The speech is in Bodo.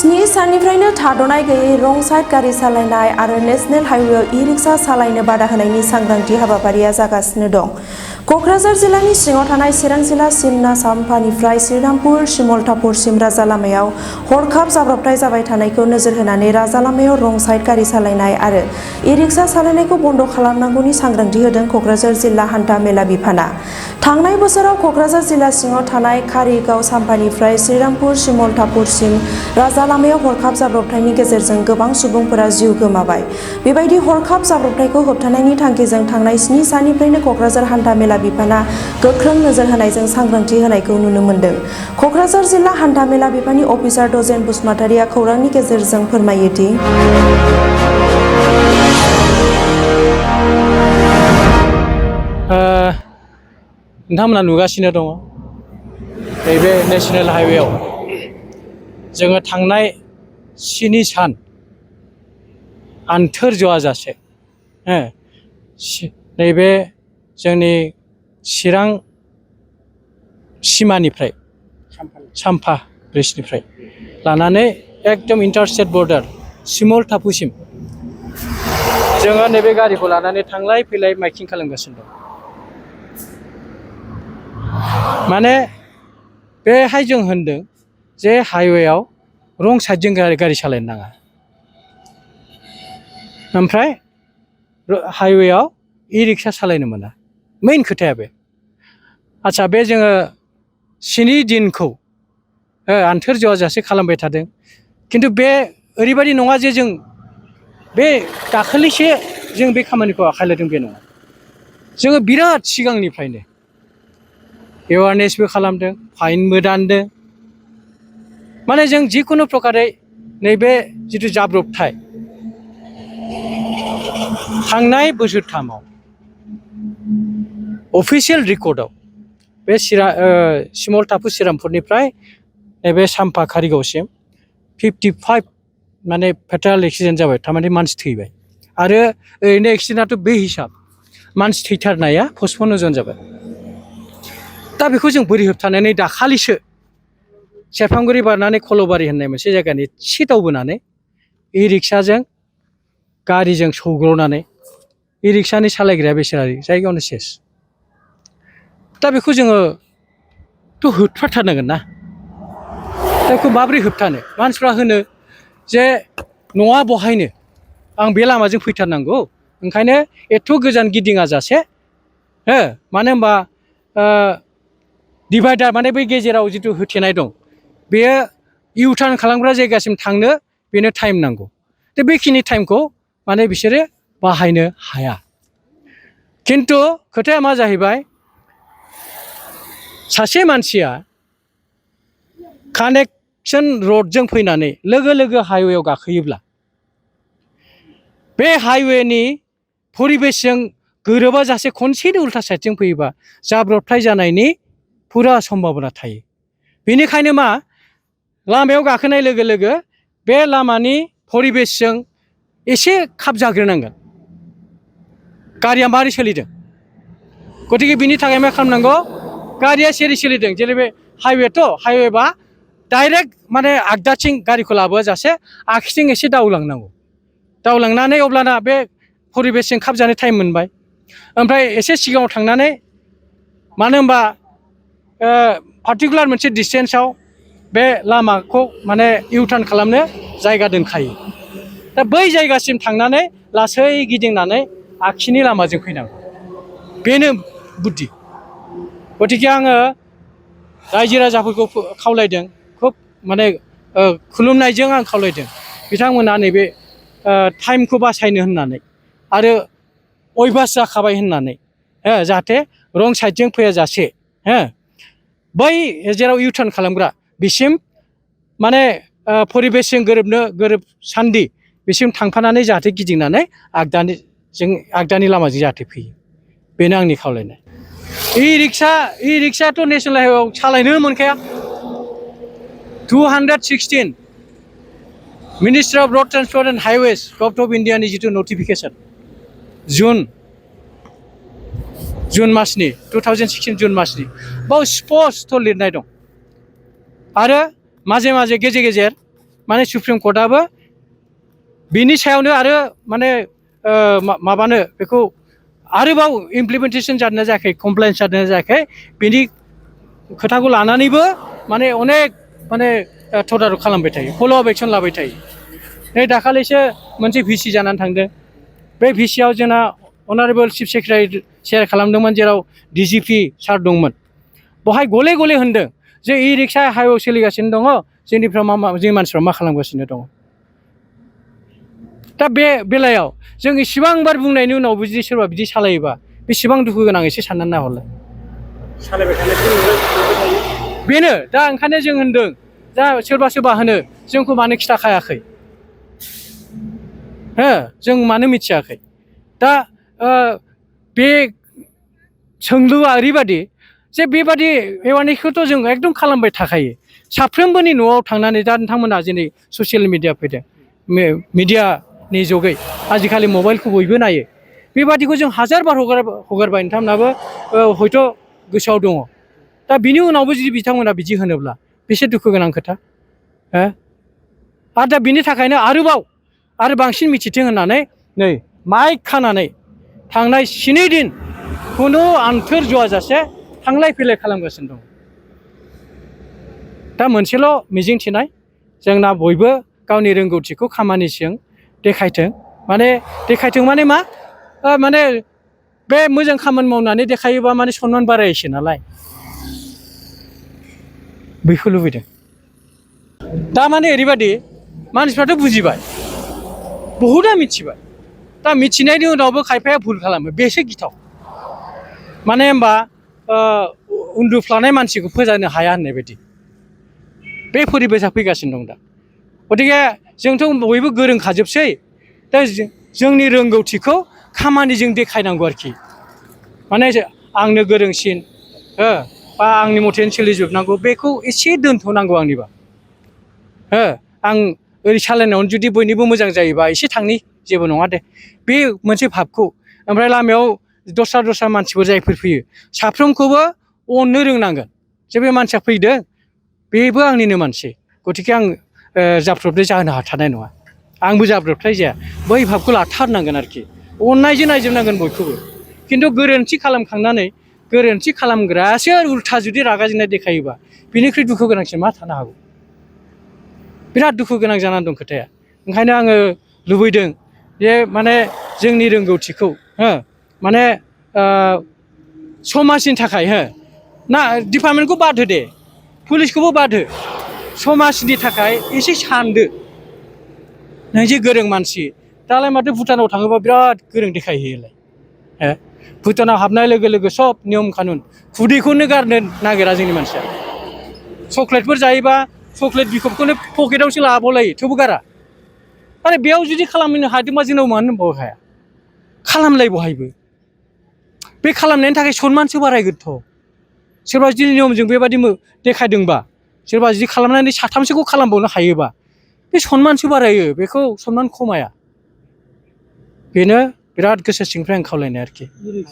स्नि साननिफ्रायनो थाद'नाय गैयै रं साइड गारि सालायनाय आरो नेशनेल हाइवेआव ई-रिक्शा सालायनो बादा होनायनि सांग्रांथि हाबाफारिया जागासिनो दं। क'क्राझार जिल्लानि सिङाव थानाय चिरां जिल्ला सिमना साम्फानिफ्राय श्रीरामपुर शिमलतापुरसिम राजा लामायाव हरखाब जाब्रबथाय जाबाय थानायखौ नोजोर होनानै राजा लामायाव रं साइड गारि सालायनाय आरो ई-रिक्शा सालायनायखौ बन्द' खालामनांगौनि सांग्रांथि होदों क'क्राझार जिल्ला हान्था मेला बिफाना। थांनाय बोसोराव क'क्राझार जिल्ला सिङाव थानाय कारिगाव साम्फानिफ्राय श्रीरामपुर शिमलतापुरसिम राजा लामायाव हरखाब जाब्रबथायनि गेजेरजों गोबां सुबुंफोरा जिउ गोमाबाय। बेबायदि हरखाब जाब्रबथायखौ होबथानायनि थांखिजों थांनाय 7 साननिफ्रायनो क'क्राझार हान्था मेला बिफाना गोख्रों नोजोर होनायजों सांग्रांथि होनायखौ नुनो मोन्दों। क'क्राझार जिल्ला हान्था मेला बिफाननि अफिसार दजेन बसुमतारिया खौरांनि गेजेरजों फोरमायो दि नोंथांमोना नुगासिनो दङ नैबे नेशनेल हाइवेआव जोङो थांनाय 7 सान आन्थोर ज'आजासे नैबे जोंनि चिरां सिमानिफ्राय साम्फा ब्रिजनिफ्राय लानानै एकदम इन्टारस्टेट बर्डार शिमलतापुरसिम जोङो नैबे गारिखौ लानानै थांलाय फैलाय माइकिं खालामगासिनो दं। माने बेहाय जों होनदों जे हाइवेआव रं साइडजों गारि सालायनो नाङा, ओमफ्राय हाइवेआव ई-रिक्शा सालायनो मोना। मेइन खोथाया बे। आच्छा, बे जोङो 7 दिनखौ आन्थोर ज'आजासे खालामबाय थादों, खिन्थु बे ओरैबायदि नङा जे जों बे दाखालिसो जों बे खामानिखौ आखाइ लादों, बे नङा। जोङो बिराद सिगांनिफ्रायनो एवारनेसबो खालामदों, फाइनबो दानदों। माने जों जिखुनु प्रकारै नैबे जिथु जाब्रबथाय थांनाय बोसोरथामाव अफिसियेल रेकर्डआव बे शिमलतापुर श्रीरामपुरनिफ्राय नैबे साम्फा कारिगावसिम 55 माने फेटाल एक्सिडेन्ट जाबाय, थारमाने मानसि थैबाय। आरो ओरैनो एक्सिडेन्टआथ' बे हिसाब मानसि थैथारनाया पस्टपन जाबाय। दा बेखौ जों बोरै होबथानानै दाखालिसो सेरफांगुरि बारनानै खल'बारि होननाय मोनसे जायगानि एसे दावबोनानै ई-रिक्शाजों गारिजों सौग्रावनानै ई-रिक्शानि सालायग्राया बेसेरा जायगायावनो सेस। दा बेखौ जोङोथ' होबथाथारनांगोन ना। दा बेखौ माबोरै होबथानो? मानसिफ्रा होनो जे नङा बहायनो, आं बे लामाजों फैथारनांगौ, ओंखायनो एथ' गोजान गिदिङा जासे मानो होनबा डिभाइडार माने बै गेजेराव जिथु होथेनाय दं, बेयो इउ टार्न खालामग्रा जायगासिम थांनो बेनो टाइम नांगौ। दा बेखिनि टाइमखौ माने बिसोरो बाहायनो हाया। खिन्थु खोथाया मा जाहैबाय, सासे मानसिया कानेक्सन रडजों फैनानै लोगो लोगो हाइवेआव गाखोयोब्ला बे हाइवेनि परिबेसजों गोरोबा जासे खनसेनो उल्था साइडजों फैयोबा जाब्रबथाय जानायनि फुरा सम्भाबना थायो। बेनिखायनो मा, लामायाव गाखोनाय लोगो लोगो बे लामानि परिबेसजों एसे खाब जाग्रोनांगोन, गारिया मारै सोलिदों। गतिके बिनि थाखाय मा खालामनांगौ, गारिया सेरै सोलिदों, जेरै बे हाइवेबा डाइरेक्ट माने आगदाथिं गारिखौ लाबोआ जासे आगसिथिं एसे दावलांनांगौ। दावलांनानै अब्लाना बे परिबेसजों खाब जानो टाइम मोनबाय। ओमफ्राय एसे सिगाङाव थांनानै, मानो होनबा पार्टिकुलार मोनसे डिस्टेन्सआव बे लामाखौ माने इउ टार्न खालामनो जायगा दोनखायो। दा बै जायगासिम थांनानै लासै गिदिंनानै आगसिनि लामाजों फैनांगौ, बेनो बुद्धि। गतिके आङो रायजो राजाफोरखौ खावलायदों, खुब माने खुलुमनायजों आं खावलायदों बिथांमोना नैबे टाइमखौ बासायनो होननानै आरो अयभास जाखाबाय होननानै जाहाथे रं साइडजों फैया जासे बै जेराव इउ टार्न खालामग्रा बिसिम माने परिबेसजों गोरोबसान्दि बिसिम थांफानानै जाहाथे गिदिंनानै आगदानि लामाजों जाहाथे फैयो, बेनो आंनि खावलायनाय। ई-रिक्शायाथ' नेशनेल हाइवेआव सालायनो मोनखाया। 216 ministry of road transport and highways government of इन्डियानि जिथु नटिफिकेसन जुन मासनि 2016 जुन मासनि, बाव स्पस्ट लिरनाय दं। आरो माजे माजे गेजेर गेजेर माने सुप्रिम कर्टआबो बिनि सायावनो आरो माने माबानो बेखौ आरोबाव इमप्लिमेन्टेसन जादोंना जायाखै कमप्लेन्स जादोंना जायाखै बिनि खोथाखौ लानानैबो माने अनेक माने तदारक खालामबाय थायो फल' अफ एक्सन लाबाय थायो नै दाखालिसो मोनसे भिसि जानानै थांदों बे भिसिआव जोंना अनारेबल चिफ सेक्रेटारि शेयार खालामदोंमोन जेराव डिजिपि सार दंमोन बहाय गले गले होनदों जे इ रिक्सा हाइवेआव सोलिगासिनो दङ जोंनिफ्राय जोंनि मानसिफ्रा मा खालामगासिनो दङ दा बे बेलायाव जों इसेबां बार बुंनायनि उनावबो जुदि सोरबा बिदि सालायोबा बेसेबां दुखु गोनां एसे साननानै नाहरलाय सालायबाय थानायखौ नुबाय थायो बेनो दा ओंखायनो जों होनदों दा सोरबा होनो जोंखौ मानो खिथाखायाखै हो जों मानो मिथियाखै दा बे सोंलुआ ओरैबादि जे बेबादि एवारनेसखौथ' जों एकदम खालामबाय थाखायो साफ्रोमबोनि न'आव थांनानै दा नोंथांमोना दिनै ससियेल मिडिया फैदों मिडियानि जुगै आजिखालि मबाइलखौ बयबो नायो बेबादिखौ जों हाजार बार हगारबाय नोंथांमोनाबो हयथ' गोसोआव दङ दा बिनि उनावबो जुदि बिथांमोना बिदि होनोब्ला बेसे दुखु गोनां खोथा हो आरो दा बिनि थाखायनो आरो बांसिन मिथिथों होननानै नै माइक खानानै थांनाय 7 दिन खुनु आन्थोर ज'आजासे थांलाय फैलाय खालामगासिनो दं दा मोनसेल' मिजिंथिनाय जोंना बयबो गावनि रोंगौथिखौ खामानिजों देखायथों माने मा माने बे मोजां खामानि मावनानै देखायोबा माने सनमान बारायसो नालाय बेखौ लुबैदों दा माने ओरैबादि मानसिफ्राथ' बुजिबाय बहुदा मिथिबाय दा मिथिनायनि उनावबो खायफाया भुल खालामो बेसो गिथाव माने होनबा उन्दुफ्लानाय मानसिखौ फोजानो हाया होननाय बायदि बे परिबेसा फैगासिनो दं दा गतिके जोंथ' बयबो गोरोंखाजोबसै दा जोंनि रोंगौथिखौ खामानिजों देखायनांगौ आरोखि माने आंनो गोरोंसिन बा आंनि मथेनो सोलिजोबनांगौ बेखौ एसे दोनथ'नांगौ आंनिबा आं ओरै सालायनायावनो जुदि बयनिबो मोजां जायोबा एसे थांनि जेबो नङा दे बे मोनसे भाबखौ ओमफ्राय लामायाव दस्रा मानसिफोर जायफोर फैयो साफ्रोमखौबो अननो रोंनांगोन जे बे मानसिया फैदों बेबो आंनिनो मानसि गतिके आं जाब्रबथाय जाहोनो हाथारनाय नङा आंबो जाब्रबथाय जाया बै भाबखौ लाथारनांगोन आरोखि अननायजों नायजोबनांगोन बयखौबो खिन्थु गोरोन्थि खालामखांनानै गोरोन्थि खालामग्रासो उल्था जुदि रागा जोंनाय देखायोबा बिनिख्रुइ दुखु गोनांसिन मा थानो हागौ बिराद दुखु गोनां जानानै दं खोथाया ओंखायनो आङो लुबैदों जे माने जोंनि रोंगौथिखौ माने समाजनि थाखाय ना डिपार्टमेन्टखौ बाद हो दे पुलिसखौबो बाद हो समाजनि थाखाय एसे सानदो नों जे गोरों मानसि दालाय माथो भुटानाव थाङोबा बिराद गोरों देखायहैयोलाय भुटानाव हाबनाय लोगो लोगो सब नियम कानुन खुदैखौनो गारनो नागिरा जोंनि मानसिया चक्लेटफोर जायोबा चक्लेट बिखबखौनो पकेटावसो लाबावलायो थेवबो गारा आरो बेयाव जुदि खालामनो हादोंबा जोंनाव मानो होनबाव हाया खालामलाय बहायबो बे खालामनायनि थाखाय सनमानसो बारायगोनथ' सोरबा जुदि नियमजों बेबादि देखायदोंबा सोरबा जुदि खालामनानै साथामसोखौ खालामबावनो हायोबा बे सनमानसो बारायो बेखौ सनमान खमाया बेनो बिराद गोसो सिंनिफ्राय आं खावलायनाय आरोखि